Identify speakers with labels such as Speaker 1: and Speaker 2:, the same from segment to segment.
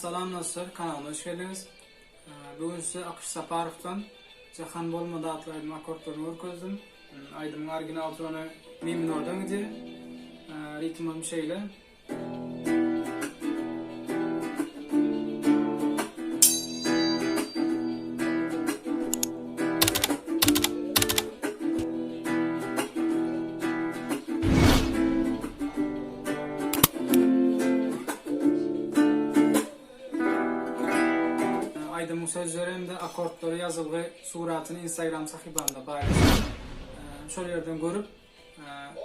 Speaker 1: Salam dostlar, kanalyma hoş geldiňiz. Bu gün size Akyş Saparowdan Jahan bolmady atly aýdym akkordlaryny görkezdim. Aýdymyň original tony mi minordan gidýär. Ritmi hem şeýle. Aýdymyň sözleri hem-de akkordlary ýazylgy suratyny Instagram sahypamda paýlaşdym. Şol ýerden görüp,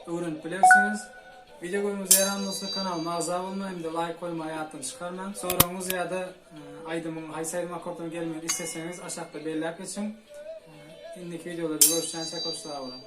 Speaker 1: öwrenip bilersiňiz. Wideo göwnüňize ýaran bolsa kanalyma agza bolmagy hem-de laýk goýmagy ýatdan çykarmaň. Soragyňyz ýa-da aýdymyň haýsy aýdym akkordlaryna gelmegini isleseňiz aşakda belläp geçiň. Indiki wideolarda görüşýänçä köp sag boluň.